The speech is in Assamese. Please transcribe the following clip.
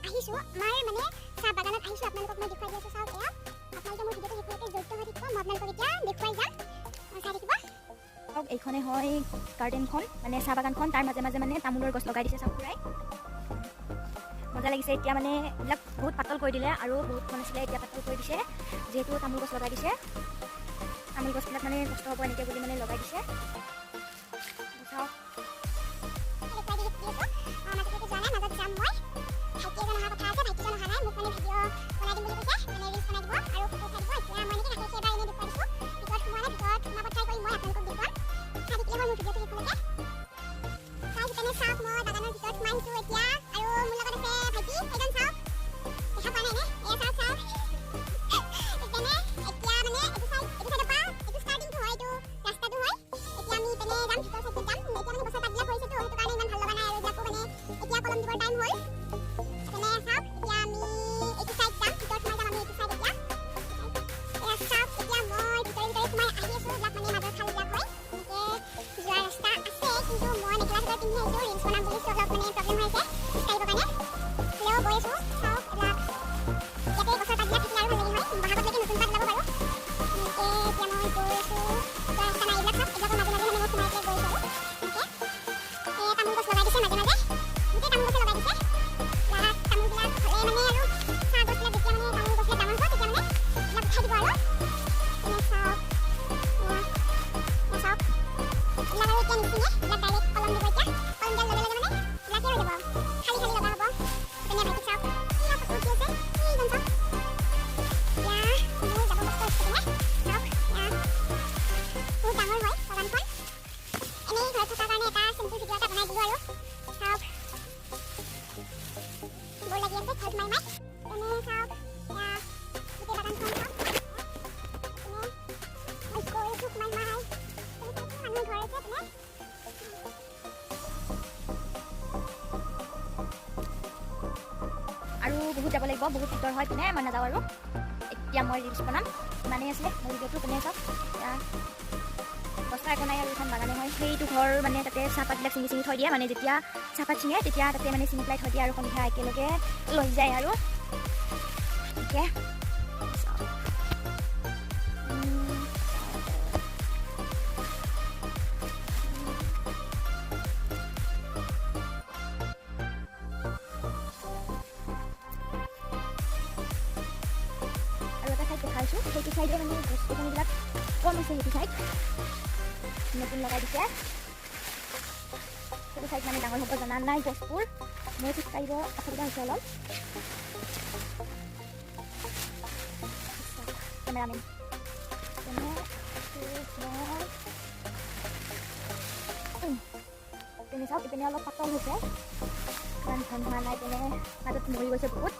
আহিছোঁ, আমাৰ মানে চাহ বাগানত আহিছোঁ। আপোনালোকক মই দেখুৱাই দি আছোঁ। চাওক এয়া, আপোনালোকে মোৰ ভিডিঅ'টো শেষলৈকে জড়িত হৈ থাকিব। মই আপোনালোকক এতিয়া দেখুৱাই যাম, চাই থাকিব। চাওক, এইখনে হয় গাৰ্ডেনখন, মানে চাহ বাগানখন। তাৰ মাজে মাজে মানে তামোলৰ গছ লগাই দিছে। চাওক, পুৰাই মজা লাগিছে। এতিয়া মানে এইবিলাক বহুত পাতল কৰি দিলে আৰু বহুতখন আছিলে, এতিয়া পাতল কৰি দিছে, যিহেতু তামোল গছ লগাই দিছে। তামোল গছবিলাক মানে কষ্ট হ'ব এনেকৈ বুলি মানে লগাই দিছে। চাওক। দেখুৱাই দি দি আছোঁ। মাজলৈকে যোৱা নাই, মাজত যাম মই। ভাইটি এজন অহা কথা আছে, ভাইটিজন অহা নাই। মোক মানে ভিডিঅ' বনাই দিম বুলি কৈছে, মানে ৰিলচ বনাই দিব আৰু ফটো উঠাই দিব। এতিয়া মই এনেকৈ কাষে এবাৰ এনেই দেখুৱাই দিছোঁ। ভিতৰত সোমোৱা নাই, ভিতৰত সোমাব ট্ৰাই কৰিম। মই আপোনালোকক দেখুৱাম, চাই থাকিলে হ'ল মোৰ ভিডিঅ'টো শেষলৈকে চাই। সেইকাৰণে চাওক, মই বাগানৰ ভিতৰত সোমাই আহিছোঁ এতিয়া আৰু মোৰ লগত আছে ভাইটি এইজন। চাওক, দেখা পোৱা নাই নে? এয়া চাওক, চাওক। সেইকাৰণে এতিয়া মানে এইটো চাইড, এইটো চাইডৰ পৰা এইটো ষ্টাৰ্টিংটো হয়, এইটো ৰাস্তাটো হয়। এতিয়া আমি ইপিনে যাম, ভিতৰ চাইডত যাম। এতিয়া মানে গছৰ পাতবিলাক সৰিছেতো, সেইটো কাৰণে ইমান ভাল লগা নাই। আৰু এইবিলাকো মানে এতিয়া কলম দিবৰ টাইম হ'ল। সেইকাৰণে চাওক, এতিয়া আমি এইটো চাইড যাম, ভিতৰত সোমাই যাম আমি এইটো চাইড এতিয়া। এয়া চাওক, এতিয়া মই ভিতৰে ভিতৰে সোমাই আহি আছোঁ। এইবিলাক মানে মাজৰ খালবিলাক হয়, এনেকে যোৱা ৰাস্তা আছে। কিন্তু মই মেখেলা চাদৰ পিন্ধি আহিছোঁ ৰিলচ বনাম বুলি, চ' অলপ মানে প্ৰব্লেম হৈ আছে খোজকাঢ়িবৰ কাৰণে। হ'লেও গৈ আছোঁ। চাওক এইবিলাক, ইয়াতে গছৰ পাতবিলাক থাকিলে আৰু ভাল লাগিল হয়। বহাগলৈকে নতুন পাত ওলাব বাৰু। এনেকে এতিয়া মই গৈ আছোঁ, যোৱা ৰাস্তা নাই। এইবিলাক চাওক, এইবিলাকৰ মাজে মাজে মানে মই সোমাই পেলাই গৈ আছোঁ। আৰু এনেকে এই তামোল গছ লগাই দিছে মাজে মাজে, গোটেই তামোল গছে লগাই দিছে। এইবিলাক তামোলবিলাক হ'লে মানে আৰু চাহ গছবিলাক যেতিয়া মানে তামোল গছবিলাক ডাঙৰ হ'ব, তেতিয়া মানে এইবিলাক উঠাই দিব। আৰু এনে চাওক, এয়া এয়া চাওক, এইবিলাক আৰু এতিয়া নিচিঙে, এইবিলাক ডাইৰেক্ট কলম দিব। এতিয়া কলম দিয়াৰ লগে লগে মানে এইবিলাকে হৈ যাব, খালী খালী লগা হ'ব। তেনে ভাইটিক চাওক, এয়া ফটো উঠি আছে এইজন। চাওক, এতিয়া মোৰ যাব কষ্ট হৈছে। তেনে চাওক, এয়া বহুত ডাঙৰ হয় বাগানখন। এনেই ঘৰত থকাৰ কাৰণে এটা চিম্পল ভিডিঅ' এটা বনাই দিলোঁ। আৰু চাওক, বৰ লাগি আছে ঘৰত সোমাই সোমাই। তেনে চাওক, এয়া গোটেই বাগানখন চাওক। তেনে মই গৈ আছোঁ সোমাই সোমাই। তেনে চাওক, মানুহৰ ঘৰ আছে তেনে। আৰু বহুত যাব লাগিব, বহুত ভিতৰ হয় পিনে, মই নাযাওঁ। আৰু এতিয়া মই ৰিলচ বনাম। ইমানেই আছিলে মোৰ ভিডিঅ'টো। পিনে চাওক, এতিয়া বস্তা একো নাই আৰু এখন বাগানে হয়। সেইটো ঘৰ মানে তাতে চাহপাতবিলাক ছিঙি ছিঙি থৈ দিয়ে। মানে যেতিয়া চাহপাত ছিঙে, তেতিয়া তাতে মানে ছিঙি পেলাই থৈ দিয়ে আৰু সন্ধিয়া একেলগে লৈ যায়। আৰু এতিয়া চাওক। আৰু এটা চাইড দেখাইছোঁ। সেইটো চাইডে মানে গছ গছনিবিলাক কম আছে। সেইটো চাইড নতুন লগাই দিছে। সেইটো চাইড মানে ডাঙৰ হ'ব জনা নাই গছবোৰ। মই খোজকাঢ়িব অসুবিধা হৈছে অলপ। কেমেৰামেন তেনে মই তেনে চাওক, ইপিনে অলপ পাতল হৈছে, ইমান ঘন হোৱা নাই। তেনে মাজত মৰি গৈছে বহুত।